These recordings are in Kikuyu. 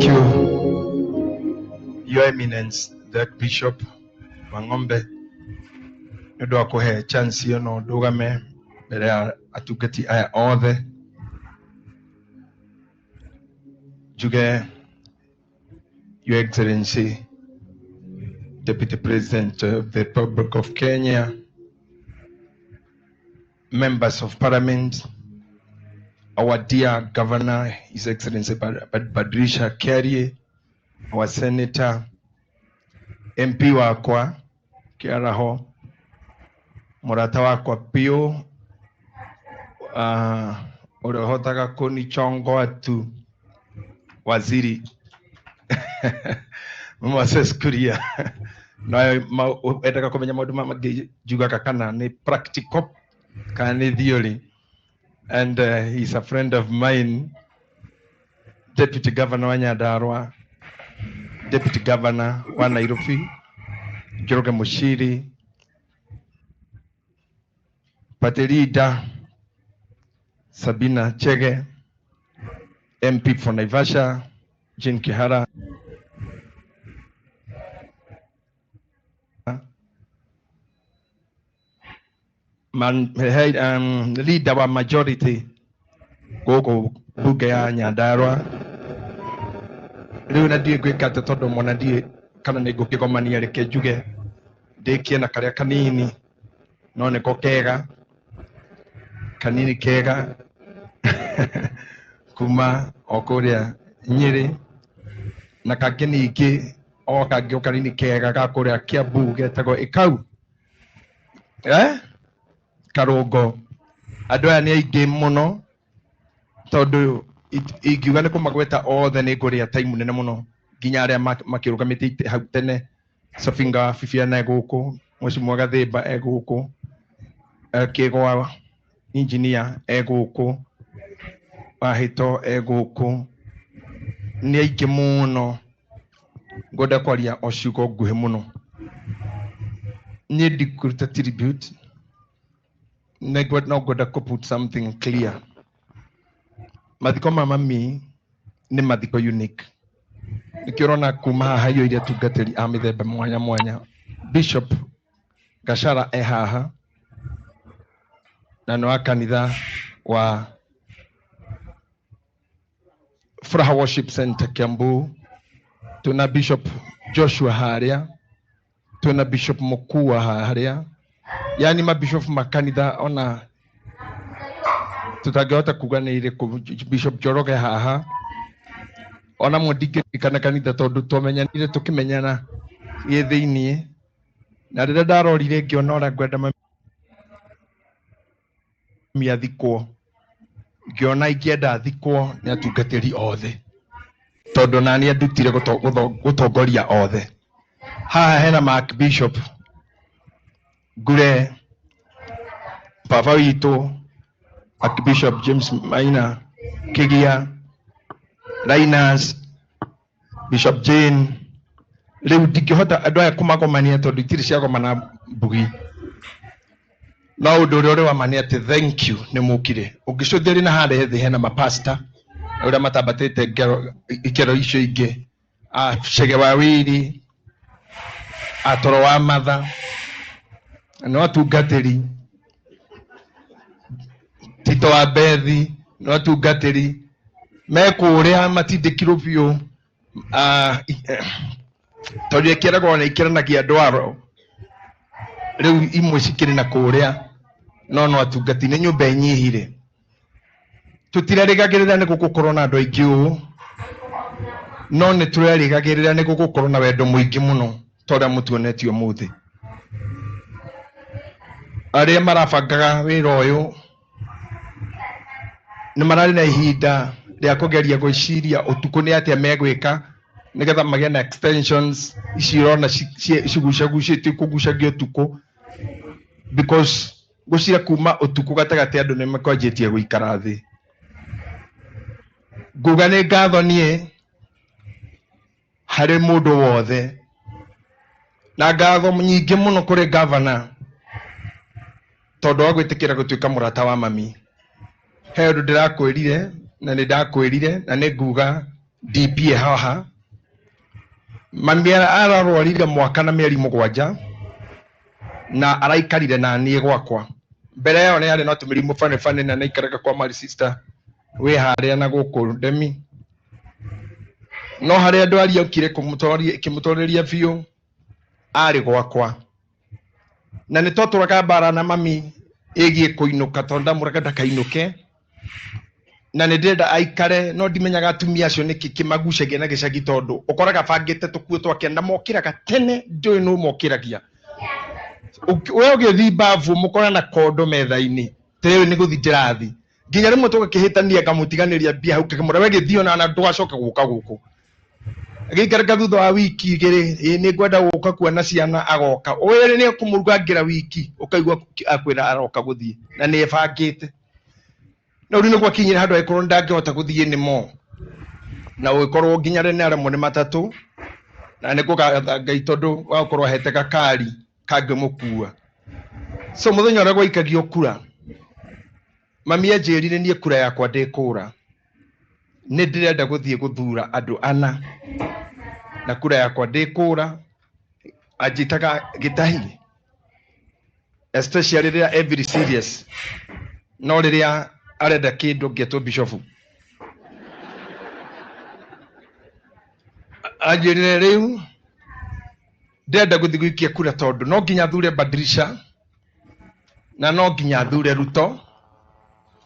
you, Your Eminence, the Archbishop Wang'ombe, nĩ ũndũ wa kũhe chance ĩno ndũgame mbere ya atungati aya othe njuge Your Excellency, Deputy President of the Republic of Kenya, members of parliament, our dear governor, His Excellency Badilisha Kiarie, our senator, MP wakwa Kiaraho, mũrata wakwa biũ, ũrĩa ũhotaga kũnichongoa tu, waziri Moses Kuria. No endaga kũmenya maũndũ mangĩ njugaga kana nĩ practical kana nĩ theory, and he's a friend of mine, deputy governor wa Nyandarua, deputy governor wa Nairobi, Njoroge Muchiri, party leader Sabina Chege, MP for Naivasha, Jane Kihara, man, hey, leader wa majority gũkũ bunge ya Nyandarua. Rĩu na ndiĩ ngwĩka atĩa tondũ mwana ndiĩ kana nĩ ngũkĩgomania, reke njuge ndĩkie na karĩa kanini no nĩko kega kanini kega kuma o kũrĩa Nyĩrĩ, na kangĩ ningĩ o kangĩ o kanini kega ga kũrĩa Kiambu getagwo Ĩkau Karũngo. Andũ aya nĩ aingĩ mũno tondũ ingiuga nĩ kũmagweta othe nĩ ngũrĩa time nene mũno, nginya arĩa makĩrũgamĩte hau tene. Sobinga Bibiana e gũkũ, Mheshimiwa Gathimba e gũkũ, Kĩgwa engineer e gũkũ, Wahĩto e gũkũ, nĩ aingĩ mũno. Ngwenda kwaria o ciugo nguhĩ mũno. Niĩ ndikũruta tribute, no ngwenda kũ put something clear. Mathiko ma mami nĩ mathiko unique. Nĩkĩo ũrona kuma haha haiyũire atungatĩri a mĩthemba mwanya mwanya. Bishop Gachara e haha na nĩ wa kanitha wa Furaha Worship Center Kiambu. Tuna Bishop Joshua harĩa, twĩna Bishop Mukua harĩa, yani mabishop makanitha ona tutangĩhota kuga nĩ irĩkũ. Bishop Njoroge haha, ona mo ndingĩririkana kanitha tondũ twamenyanire tũkĩmenyana gĩ thĩiniĩ, na rĩrĩa ndarorire ngĩona ũrĩa ngwenda mami athikwo, ngĩona ingĩenda athikwo nĩ atungatĩri othe, tondũ nani andutire gũtongoria othe. Haha hena Mark Bishop Ngure, baba witũ Archbishop James Maina Kigia, Linus, Bishop Jane. Rĩu ndingĩhota andũ aya kũmagomania tondũ itirĩ ciagomana mbugi, no ũndũ ũrĩa ũrĩ wa ma nĩ atĩ thank you nĩ mũkire. Ũngĩcũthĩrĩria na harĩa thĩ hena mapasta ũrĩa matambatĩte ngero ikero icio ingĩ, a Chege wa Wiri, atoro wa Matha, no atungatĩri Tito wa Bethi, no atungatĩri me kũrĩa matindĩkirwo biũ, tondũ ĩkĩragwo na ikĩranagia ndwaro rĩu imwe cikĩrĩ na kũrĩa, no no atungati nĩ nyũmba ĩnyihire. Tũtirerĩgagĩrĩra nĩ gũgũkorwo na andũ aingĩ ũũ, no nĩ tũrerĩgagĩrĩra nĩ gũgũkorwo na wendo mũingĩ mũno ta ũrĩa mũtuonetie ũmũthĩ. Arĩa marabangaga wĩra ũyũ nĩ mararĩ na ihinda rĩa kũgeria gwĩciria ũtukũ nĩ atĩa megwĩka nĩgetha magĩe na extensions ici ũrona cigucagucĩtio kũgucagio ũtukũ, because ngwĩciria kuma ũtukũ gatagatĩ andũ nĩ makwanjĩtie gũikara thĩ. Nguga nĩ ngatho niĩ harĩ mũndũ wothe, na ngatho nyingĩ mũno kũrĩ gavana tondũ wa gwĩtĩkĩra gũtuĩka mũrata wa mami. He ũndũ ndĩrakwĩrire na nĩ ndakwĩrire na nĩ nguga DP haha. Mami ararwarire mwaka na mĩeri 7 na araikarire na niĩ gwakwa. Mbere ĩyo nĩ arĩ na tũmĩrimũ bane bane na nĩaikaraga kwa my sister wĩ harĩa na gũkũ Ndemi. No harĩa ndwari yokire ĩkĩmũtoreria biũ arĩ gwakwa. Na nĩ twatũraga mbara na mami ĩgiĩ kũinũka tondũ ndamũraga ndakainũke. Na nĩ ndĩrenda aikare no ndimenyaga atumia acio nĩkĩ kĩmagucagia na gĩcagi tondũ ũkoraga bangĩte tũkuo twake na mokĩraga tene ndũĩ nũ mokĩragia. We ũgĩthiĩ mbabu mũkora na kondo metha-inĩ tĩrĩu nĩ gũthiĩ ndĩrathiĩ nginya rĩmwe tũgakĩhĩtania ngamũtiganĩria mbia hau ngakĩmwĩra we gĩthiĩ ona na ndũgacoke gũka gũkũ. Agĩikaranga thutha wa wiki 2 ĩ nĩ ngwenda gũka kuona ciana agoka wĩrĩ nĩ ekũmũrugangĩra wiki ũkaigua akwĩra aroka gũthiĩ na nĩ ebangĩte. No rĩu nĩ gwakinyire handũ agĩkorwo ndangĩhota gũthiĩ nĩ mo na ũgĩkorwo nginya rĩ nĩ aremwo nĩ matatũ na nĩ ngũgatha Ngai tondũ wa gũkorwo ahete gakari kangĩmũkua. So mũthenya ũrĩa gwaikagio kura mami anjĩrire niĩ kura yakwa ndĩkũra nĩ ndĩrenda gũthiĩ gũthura andũ ana na kura yakwa ndĩkũra. Anjĩtaga gĩtahi especially rĩrĩa every serious no rĩrĩa arenda kĩndũ ngĩetwo bishofu. Anjĩrire rĩu ndĩrenda gũthiĩ gũikia kura tondũ no nginya thure Badirisha na no nginya thure Ruto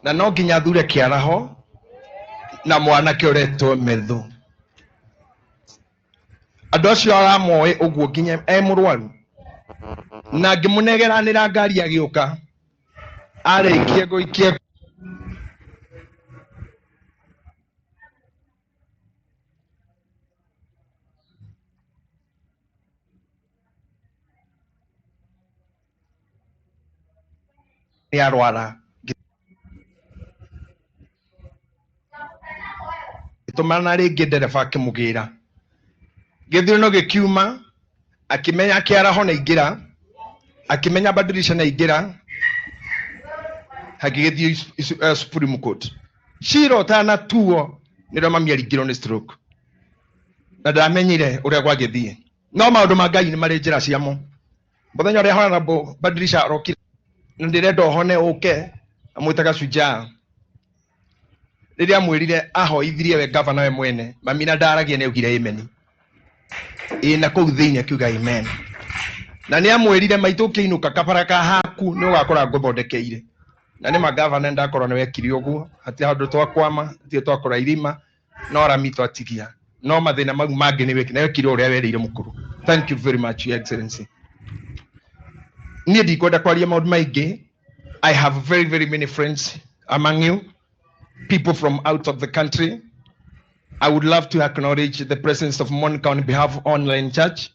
na no nginya thure Kĩaraho na mwanake ũretwo Methu. Andũ acio aramoĩ ũguo nginya e mũrwaru na ngĩmũnegeranĩra ngari agĩũka arĩkia gũikia nĩ arwara ngĩtũmana rĩngĩ ndereba akĩmũgĩra gĩthurano gĩkiuma akĩmenya Kĩaraho nĩ aingĩra akĩmenya Badirisha nĩ aingĩra hagĩgĩthiĩ Supreme Court cira ũtanatuo nĩrĩo mami aringirwo nĩ stroke na ndamenyire ũrĩa gwagĩthiĩ no maũndũ ma Ngai nĩ marĩ njĩra ciamo. Mũthenya ũrĩa Honorable Badirisha arokire na ndĩrenda ũhone ũke amwĩtaga Shujaa rĩrĩa amwĩrire ahoithirie we gavana we mwene mami na ndaragia nĩ augire amen ĩ na kũu thĩinĩ akiuga amen na nĩ amwĩrire maitũ ũkĩinũka kabara ka haku nĩ ũgakora ngũthondekeire na nĩ ma gavana ndakorwo nĩ wekire ũguo hatirĩ handũ twakwama hatirĩ twakora irima no rami twatigia no mathĩna mau mangĩ nĩ wekire ũrĩa werĩire mũkũrũ. Thank you very much, Your Excellency. Niĩ ndikwenda kwaria maũndũ maingĩ. I have very very many friends among you people from out of the country. I would love to acknowledge the presence of Monica on behalf of online church.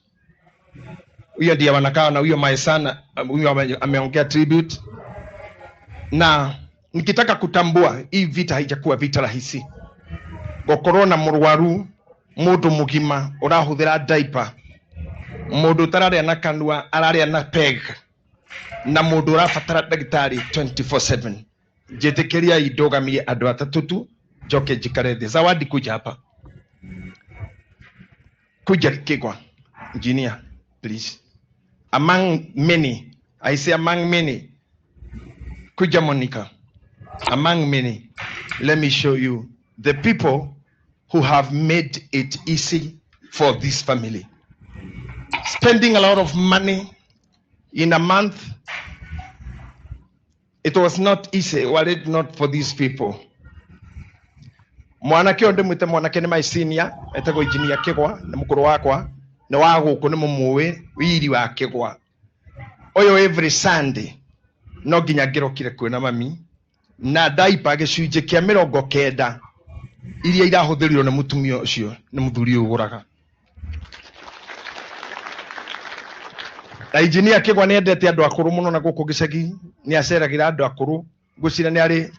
Huyo ndiye wanakaa na huyo my son, huyo ameongea tribute. Na nikitaka kutambua hii vita haijakuwa vita rahisi. Gũkorwo na mũrwaru mũndũ mũgima ũrahũthĩra diaper, mũndũ ũtararĩa na kanua ararĩa na peg, na mũndũ ũrabatara ndagĩtarĩ 24/7. Njĩtĩkĩriai ndũgamie andũ atatũ tu njoke njikare thĩ. Zawadi, kuja hapa, kuja Kigwa engineer please. Among many, I say among many, kuja Monica. Among many, let me show you the people who have made it easy for this family. Spending a lot of money in a month, it was not easy, were it not for these people. Mwanake ũyũ ndĩmwĩte mwanake nĩ my senior, etagwo engineer Kĩgwa, nĩ mũkũrũ wakwa, nĩ wa gũkũ nĩ mũmũĩ, wiri wa Kĩgwa. Ũyũ every Sunday no nginya ngĩrokire kuona mami na ndaipa gĩcunjĩ kĩa 90 iria irahũthĩrirwo nĩ mũtumia ũcio nĩ mũthuri ũyũ ũgũraga. Na engineer Kĩgwa nĩ endete andũ akũrũ mũno na gũkũ gĩcagi nĩ aceragĩra andũ akũrũ, ngwĩciria nĩ arĩ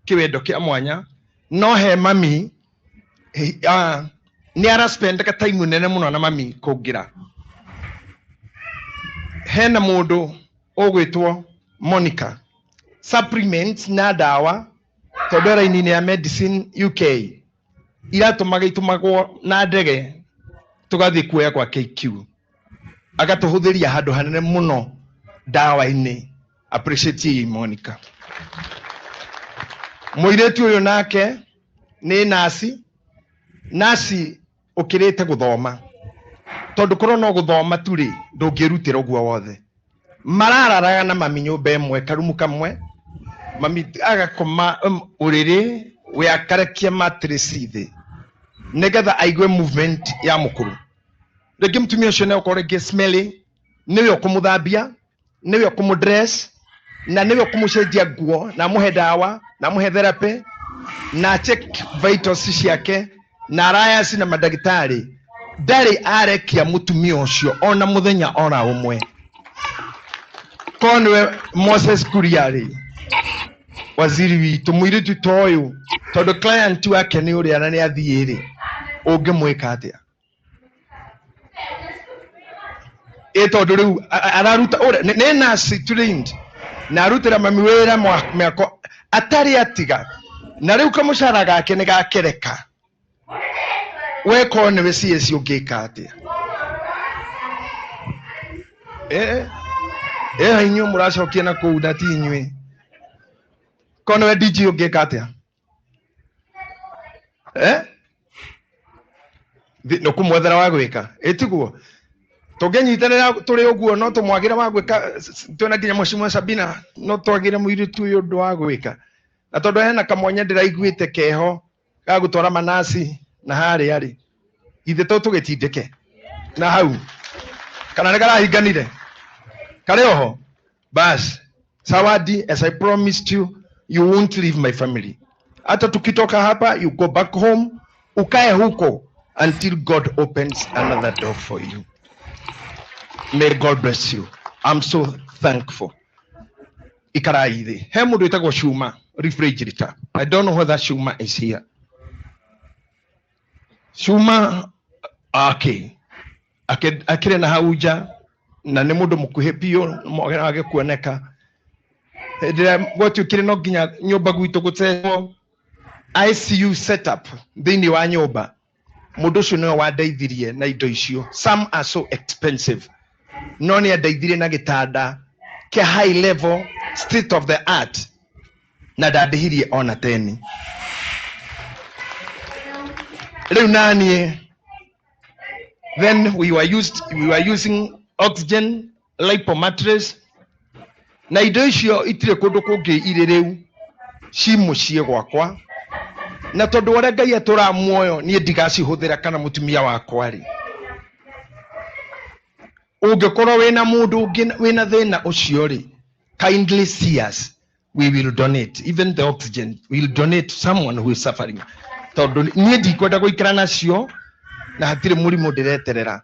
kĩwendo kĩa mwanya. No he mami nĩ ara spend ka time nene mũno na mami kũngĩra. Hena mũndũ ũgwĩtwo Monica, supplements na ndawa tondũ raini-inĩ ya Medicine UK. Iratũmaga itũmagwo na ndege tũgathiĩ kuoya kwa KQ, agatũhũthĩria handũ hanene mũno ndawa-inĩ. Appreciate Monica. Mũirĩtu ũyũ nake nĩ nasi, nasi ũkĩrĩte gũthoma, tondũ korwo no gũthoma tu rĩ, ndũngĩrutĩra ũguo wothe. Marararaga na mami nyũmba ĩmwe, karumu kamwe, mami agakoma ũrĩrĩ we akarekia mattress thĩ nĩgetha aigue movement ya mũkũrũ. Rĩngĩ mũtumia ũcio nĩ okorwo rĩngĩ smelly, nĩwe ũkũmũthambia, nĩwe ũkũmũdress, na nĩwe ũkũmũcenjia nguo, na amũhe ndawa, na amũhe therapy, na check vitals ciake, na alliance na mandagĩtarĩ. Ndarĩ arekia mũtumia ũcio ona mũthenya ona ũmwe. Korwo nĩwe Moses Kuria rĩ, waziri witũ, mũirĩtu ta ũyũ, tondũ client wake nĩ ũrĩa na nĩ athiĩ rĩ, ũngĩmwĩka atĩa? Ĩ tondũ rĩu araruta nĩ nurse trained, na arutĩra mami wĩra mĩaka atarĩ atiga, na rĩu kamũcara gake nĩ gakereka. We korwo nĩwe CS ũngĩka atĩa? Ĩyo inyuĩ mũracokia na kũu na ti inyuĩ. Korwo nĩwe DG ũngĩka atĩa? Eh? Nĩ kũmwethera wa gwĩka, ĩtiguo tũngĩnyitanĩra tũrĩ ũguo no tũmwagĩre wa gwĩka. Twĩna nginya Mheshimiwa Sabina, no twagĩre mũirĩtu ũyũ ũndũ wa gwĩka, na tondũ hena kamwanya ndĩraiguĩte keho ga gũtwara manasi na harĩa rĩ, ithe to tũgĩtindĩke na hau, kana nĩ karahinganire karĩ oho. Bas Zawadi, as I promised you, you won't leave my family. Hata tukitoka hapa, you go back home, ukae huko until God opens another door for you. May God bless you. I'm so thankful. Ikarai thĩ. He mũndũ wĩtagwo Shuma refrigerator. I don't know whether Shuma is here. Shuma, okay. Akĩrĩ na hau nja, na nĩ mũndũ mũkuhĩ biũ wage kuoneka. Hĩndĩ ĩrĩa gwatuĩkire no nginya nyũmba gwitũ gũteo ICU setup thĩinĩ wa nyũmba, mũndũ ũcio nĩwe wandeithirie na indo icio. Some are so expensive, no nĩ andeithirie na gĩtanda kĩa high level, state of the art, na ndandĩhirie ona teni. Rĩu naniĩ then we were using oxygen lipo mattress, na indo icio itirĩ kũndũ kũngĩ irĩ, rĩu ci mũciĩ gwakwa, na tondũ ũrĩa Ngai atũraga muoyo, niĩ ndigacihũthĩra kana mũtumia wakwa rĩ. Ũngĩkorwo wĩna mũndũ ũngĩ wĩna thĩna ũcio rĩ, kindly see us. We will donate even the oxygen. We will donate to someone who is suffering, tondũ niĩ ndikwenda gũikara nacio, na hatirĩ mũrimũ ndĩreterera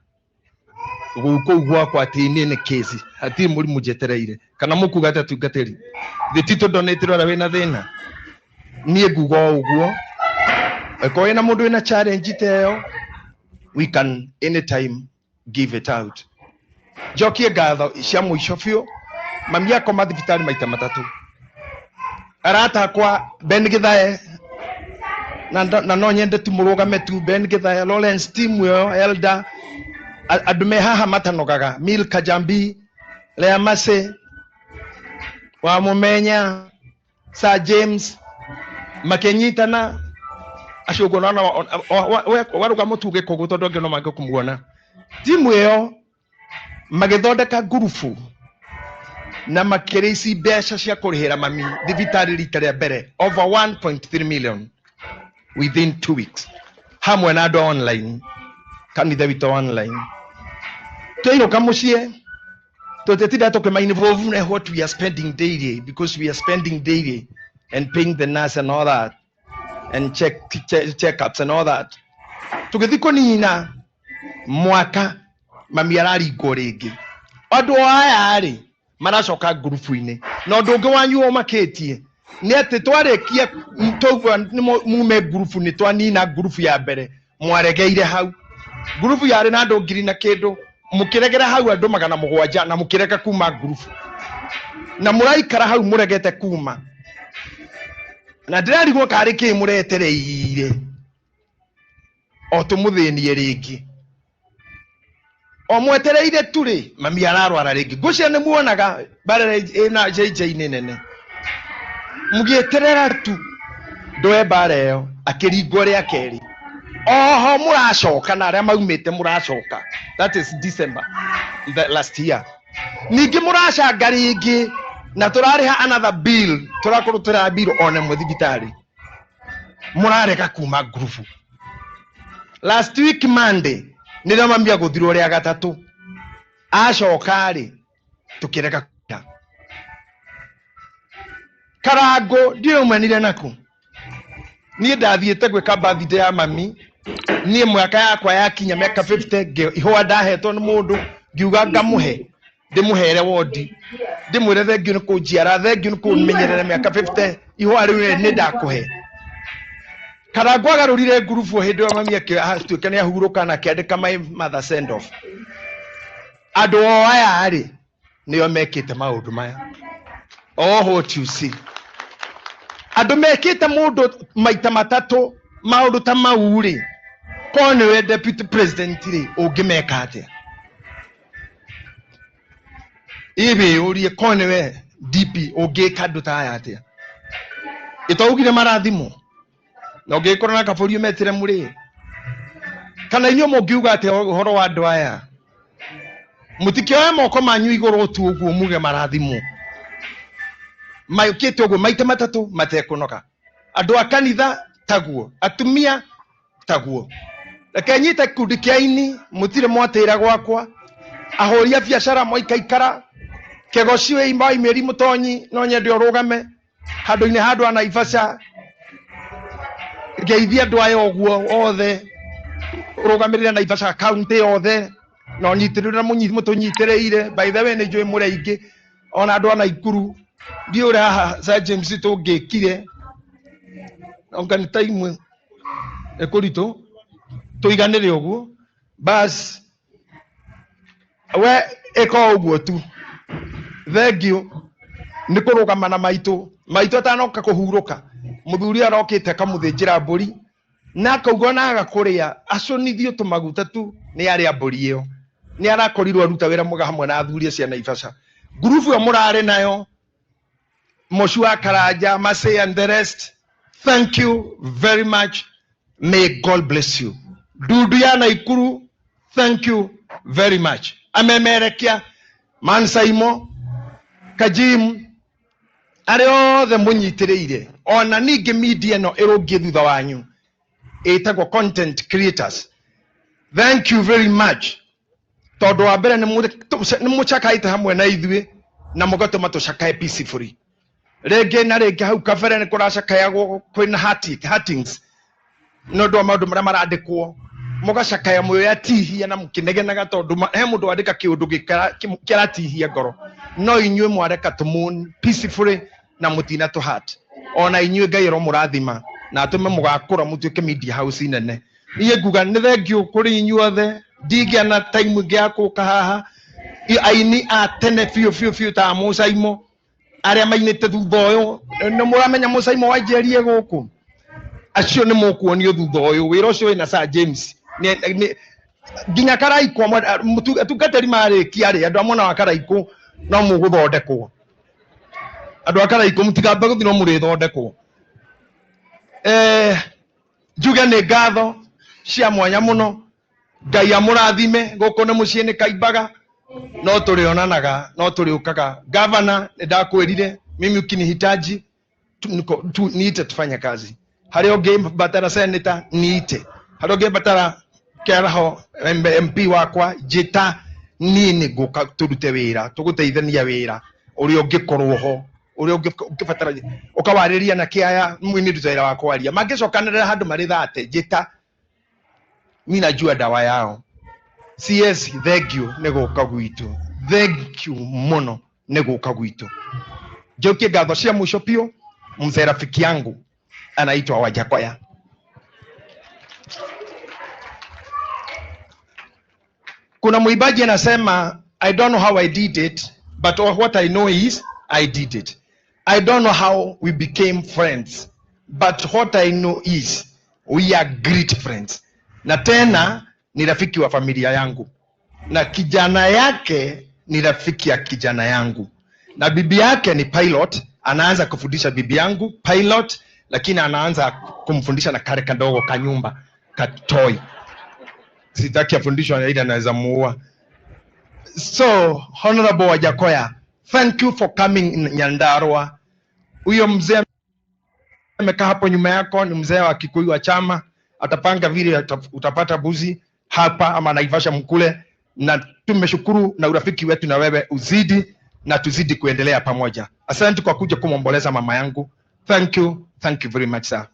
gũkũ gwakwa atĩ niĩ nĩ kesi. Hatirĩ mũrimũ njetereire. Kana mũkuga atĩ atungatĩri thĩ ti tũdonate ũrĩa wĩna thĩna? Niĩ nguga o ũguo, angĩkorwo wĩna mũndũ wĩna challenge ta ĩyo, we can anytime give it out. Njokie ngatho cia mũico biũ. Mami akoma thibitarĩ maita matatũ. Arata akwa Ben Githae, na no nyende tu mũrũgame tu, Ben Githae, Lawrence, timu ĩyo, Elder, andũ me haha matanogaga, Mil Kajambi, Lea Mase wa Mũmenya, Sir James, makĩnyitana acio ũguo nona warũga mũtu gĩkũgũ, tondũ angĩ no mangĩ kũmuona. Timu ĩyo magĩthondeka ngurubu na makĩrĩci mbeca cia kũrĩhĩra mami thibitarĩ rita rĩa mbere, over 1.3 million within 2 weeks, hamwe na andũ a online, kanitha witũ online. Twainũka mũciĩ tũtitinda tũkĩma involve na what we are spending daily, because we are spending daily and paying the nurse and all that and checkups and all that. Tũgĩthiĩ kũnina mwaka, mami araringwo rĩngĩ. Andũ aya rĩ maracoka ngurubu-inĩ, na ũndũ ũngĩ wanyu ũmakĩtie nĩ atĩ twarĩkia twaigua nĩ mume ngurubu, nĩ twanina ngurubu ya mbere, mwaregeire hau. Ngurubu yarĩ na andũ ngiri na kĩndũ, mũkĩregera hau andũ 700, na mũkĩrega kuma ngurubu, na mũraikara hau mũregete kuma, na ndĩrarigwo karĩ kĩ mũretereire. O tũmũthĩnie rĩngĩ o mwetereire tu rĩ, mami ararwara rĩngĩ. Ngũcia nĩ muonaga mbarĩra ĩna JJ-inĩ nene, mũgĩeterera tu ndoe mbara ĩyo, akĩringwo rĩa kerĩ. Oho mũracoka na arĩa maumĩte mũracoka, that is December the last year. Ningĩ mũracanga rĩngĩ na tũrarĩha another bill, tũrakorwo tũrarĩha bill ona ĩmwe thibitarĩ, mũrarega kuma ngurubu. Last week Monday nĩrĩo mami agũthirwo rĩa gatatũ, acoka rĩ tũkĩrega kũrĩha. Karango ndiũĩ umanire naku. Niĩ ndathiĩte gwĩka birthday ya mami. Niĩ mwaka yakwa yakinya mĩaka 50, ihũa ndahetwo nĩ mũndũ, ngiuga ngamũhe, ndĩmũhere wondi, ndĩmwĩre thengiũ nĩ kũnjiara, thengiũ nĩ kũmenyerera mĩaka 50, ihũa rĩu nĩ ndakũhe. Karango agarũrire ngurubu hĩndĩ ĩyo mami atuĩka nĩ ahurũka na akĩandĩka "My mother send off". Andũ o aya rĩ, nĩo mekĩte maũndũ maya. Oh, what you see, andũ mekĩte mũndũ maita matatũ maũndũ ta mau rĩ, korwo nĩwe deputy president rĩ, ũngĩmeka atĩa? Ĩwĩyũrie, korwo nĩwe DP, ũngĩka andũ ta aya atĩa? Ĩtaugire marathimwo na ũngĩkorwo na kabũri ũmetĩre mũrĩe, kana inyuĩ mũngiuga atĩa ũhoro wa andũ aya? Mũtikĩoe moko manyu igũrũ tu ũguo muge marathimwo. Maũkĩte ũguo maita matatũ matekũnoga. Andũ a kanitha taguo, atumia taguo. Reke nyite kikundi kĩa aini, mũtirĩ mwatĩra gwakwa. Ahũri a biacara mwaikaikara kegoci wĩ imeri mũtonyi, no nyende ũrũgame handũ-inĩ handũ a Naivasha, ngeithie andũ aya ũguo othe, ũrũgamĩrĩre Naivasha county yothe na ũnyitĩrĩre mũtũnyitĩrĩire. By the way, nĩ njũĩ mũrĩ aingĩ, ona andũ a Naikuru. Ndiũĩ ũrĩa haha Sir James tũngĩkire, onga nĩ time ĩkũritũ tũiganĩre ũguo. Bas, we ĩka ũguo tu. Thengiũ nĩ kũrũgama na maitũ. Maitũ atanoka kũhurũka, mũthuri arokĩte akamũthĩnjĩra mbũri na akauga ona aga kũrĩa acũnithio tũmaguta tu nĩ arĩa mbũri ĩyo. Nĩ arakorirwo aruta wĩra mwega hamwe na athuri acio a Naivasha. Ngurubu ĩyo mũrarĩ nayo, Mocu wa Karanja, Masay and the rest, thank you very much. May God bless you. Ndundu ya Naikuru, thank you very much. Amemerekia Mansaimo Kajim, arĩa othe mũnyitĩrĩire, ona ningĩ media ĩno ĩrũngiĩ thutha wanyu ĩtagwo content creators, thank you very much, tondũ wa mbere nĩ mũcakaĩte hamwe na ithuĩ na mũgatũma tũcakae peacefully. Rĩngĩ na rĩngĩ hau kabere nĩ kũracakayagwo, kwĩna hurtings nĩ ũndũ wa maũndũ marĩa marandĩkwo, mũgacakaya mwĩatihia na mũkĩnegenaga tondũ he mũndũ wandĩka kĩũndũ kĩratihia ngoro, no inyuĩ mwareka tũmourn peacefully na mũtina tũ hurt. Ona inyuĩ Ngai aromũrathima na atũme mũgakũra mũtuĩke media house nene. Niĩ nguga nĩ thengiũ kũrĩ inyuothe. Ndigĩa na time ĩngĩ ya kũka haha. Aini a tene biũ biũ biũ ta Mũcaimo, arĩa mainĩte thutha ũyũ, nĩ mũramenya Mũcaimo wanjerie gũkũ, acio nĩ mũkuonio thutha ũyũ wĩra ũcio wĩna Sir James. Nginya Karaikũ atungatĩri marĩkia rĩ, andũ a mwena wa Karaikũ no mũgũthondekwo. Andũ a Karaikũ, mũtigambe gũthiĩ, no mũrĩthondekwo. Njuge nĩ ngatho cia mwanya mũno. Ngai amũrathime. Gũkũ nĩ mũciĩ nĩ Kaimbaga, no tũrĩonanaga, no tũrĩũkaga. Gavana, nĩ ndakwĩrire mimi ukinihitaji tu, niite tufanye kazi. Harĩa ũngĩbatara senator, niite. Harĩa ũngĩbatara kĩaraho MP wakwa, njĩta, niĩ nĩ ngũka tũrute wĩra, tũgũteithania wĩra ũrĩa ũngĩkorwo ho, ũrĩa ũngĩbatara ũkawarĩria na kĩaya. Nĩ nduta wĩra wa kwaria, mangĩcokanĩrĩra handũ marĩ thate, njĩta, mi najua dawa yao. CS, thank you nĩ gũka gwitũ, thank you mũno nĩ gũka gwitũ. Njokie ngatho cia mũico biũ, mzee rafiki yangu anaitwa Wajakoya. Kuna mwimbaji anasema, "I don't know how I did it, but what I know is I did it. I don't know how we became friends, but what I know is we are great friends." Na tena ni rafiki wa familia yangu, na kijana yake ni rafiki ya kijana yangu, na bibi yake ni pilot. Anaanza kufundisha bibi yangu pilot, lakini anaanza kumfundisha na kare kadogo kanyumba katoi. Sitaki afundishwe na ile anaweza muua. So Honorable Wajackoyah, thank you for coming in Nyandarua. Huyo mzee amekaa hapo nyuma yako ni mzee wa Kikuyu wa chama, atapanga vile utapata buzi hapa ama Naivasha mkule, na tumeshukuru na urafiki wetu na wewe uzidi na tuzidi kuendelea pamoja. Asante kwa kuja kumwomboleza mama yangu. Thank you, thank you very much, sir.